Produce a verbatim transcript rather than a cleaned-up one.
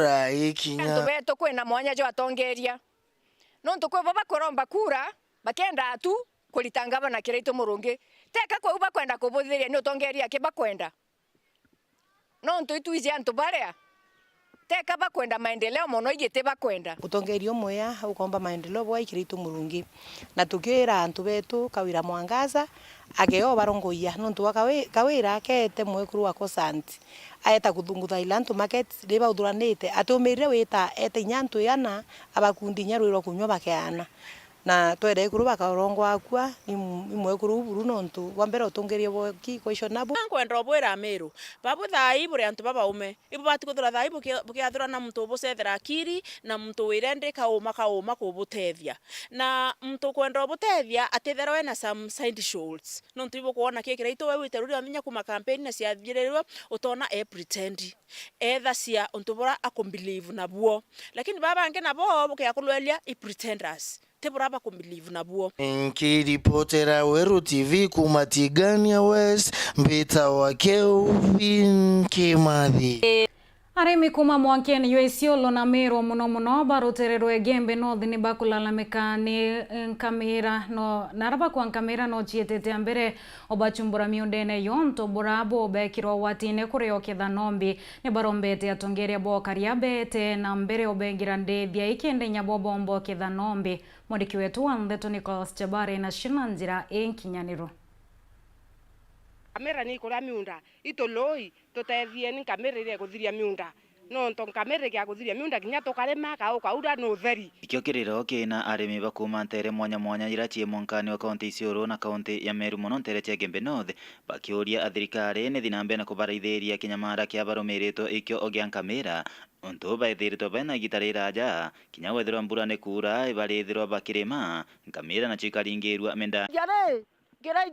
Antu betu kwina mwanya jwa atongeria. Nontu kwi bo bakuromba kura, bakenda tu kurita ngavana Kiraitu Murungi. Teka kwou bakwenda kubuthiria ni utongeria aki bakwenda. Nontu itwiji antu baria teka bakwenda maendeleo mono, iji ti bakwenda. Utongeria umwea ukomba maendeleo bwa Kiraitu Murungi. Na tukiira antu betu Kawira Mwangaza, ageo barongoia, nontu wa Kawi-, Kawira keete mwekuru wa Cosant. Aeta kuthunguthaila antu market, riria bauthuranite, atiumirire wita, eete inya antu iana, abakundi inya rwi rwa kunywa bakeana. Na twere ekuru bakarongoa akua, ni mu-, ni mwekuru u buru nontu bwa mbere utongeria bwoki kwa icio nabo. Nkwenda ubwira Amiru, babu thaai buri antu babaume, ibubati kuthura thaai buki-, bukiathurana muntu ubucethera akiri na muntu wire ndi kauma kauma kubutethia. Na muntu ukwenda ubutethia atitherwe na some side shoals. Nontu ibukwona ki Kiraitu we wite ruri onthe inya kuma campaign na ciathirirwe, utona e pretend. Ethacia untu bura akumbelieve nabuo. Lakini baba bangi nabo bukiakulweria i pretenders. Ti bura bakumbelieve nabuo. Nkiripotera Weru T V kuma Tigania West, mbitawa Kelvin Kimathi. Arimi kuma mwankeni jwa Isiolo na Meru mono mono ba rutere rwa Igembe North ni bakulalamika ni nkamira no, na aria bakwa nkamira no cietete a mbere o bachumbura miundene yontu bura bo bekirwa ugwatine kuria uketha nombi. Ni barombete atongeria ba ukaria bete na mbere ubengira ndethia ikenda inya bo bomba uketha nombi. Mwandiki wetu wa ndeto Nicholas Chabare na cina njira inkinyaniru. Nkamira ni ikuria miunda, itului, tutethieni nkamira iria ikuthiria miunda. Nontu nkamira igia kuthiria miunda kinya tukarima, kau kaura ni utheri. Ikio kiriro kina arimi ba kuuma ntere mwanya mwanya ira cii mwankani wa kaunti Isiolo na kaunti ya Meru mono ntere cia Igembe North, bakiuria athirikari nithi na mbere na kubaraithiria kinyamara kia barumiritwe ikio gia nkamira, untu baithiritwe bena igita riraja, kinya wethirwa mbura ni kuura, ibarithirwa bakirima, nkamira nacio ikaringirua minda. Jari, ngirai